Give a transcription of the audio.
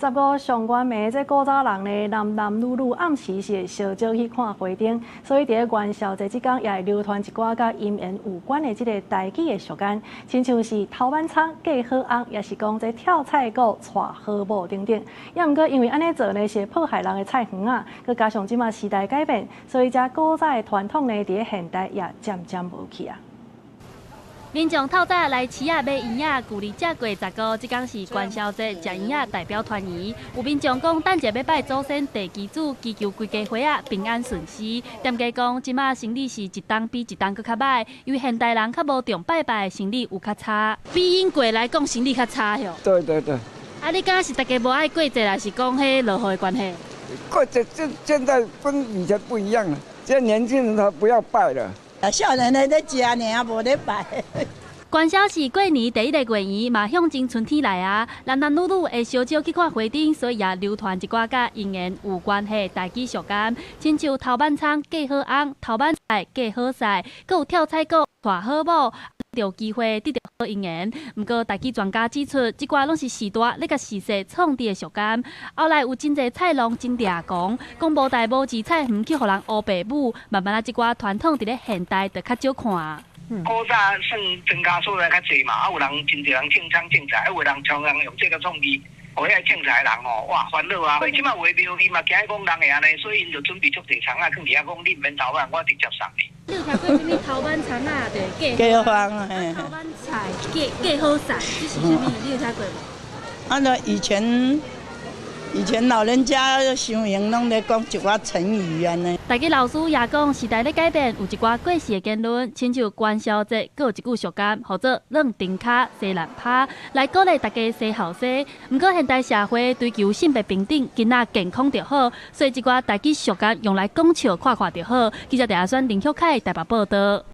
十五上元暝，這古早人呢，男男女女暗時是會相招去看花燈，所以佇咧元宵節這工也會流傳一寡佮姻緣有關的這个台語的俗諳，親像是頭挽蔥嫁好翁，抑是講這跳菜脯娶好某等等。抑毋過因為按呢做呢，是會破壞人的菜園仔，閣加上這馬時代改變，所以這古早的傳統呢，佇咧現代也漸漸無去啊。民眾透早來市仔買圓仔，舊曆正過十五，這工是元宵節，食圓仔代表團圓。有民眾講，等者欲拜祖先地基主，祈求規家伙仔平安順遂。店家講，這馬生理是一冬比一冬閣較䆀，因為現代人較無重拜拜，生理有較差。比𪜶過來講，生理較差喲。對對對。啊，你感覺是大家無愛過節，還是講彼落雨的關係？過節現現在跟以前不一樣了，現在年輕人他不要拜了。啊，少年的咧食爾，無咧拜。元宵是過年第一个月圓，嘛象徵春天來啊！男男女女會相招去看花燈，所以也流傳一寡佮姻緣有關係台語俗諳，親像頭挽蔥嫁好翁，頭挽菜嫁好婿，閣有跳菜脯娶好某，著機會得著好姻緣。毋過台語專家指出，這寡攏是時代咧共時勢創制的俗諳。後來有真濟菜農真掠狂，講無代無誌菜園去予人烏白舞，慢慢仔這寡傳統佇咧現代就較少看。古早算莊稼所在較濟嘛，啊有人真濟人種蔥種菜，啊有人常常用這个創意，予遐種菜的人吼，哇煩惱啊！所以這馬有的廟伊嘛驚講人會按呢，所以𪜶就準備足濟蔥仔，囥佇遐講你毋免頭挽，我直接送你。你有聽過啥物頭挽蔥仔就嫁好翁啊？頭挽菜嫁嫁好婿，這是啥物？你有聽過無？啊，那以前老人家傷閒攏咧講一寡成語按呢。台語老師也講，時代咧改變，有一寡過時的言論，親像元宵節，閣有一句俗諳，號做攆豬跤、生爛趴，來鼓勵大家生後生。毋過現代社會追求性別平等，囡仔健康就好，所以這寡台語俗諳用來講笑看看就好。記者鄭阿選、林旭凱台北報導。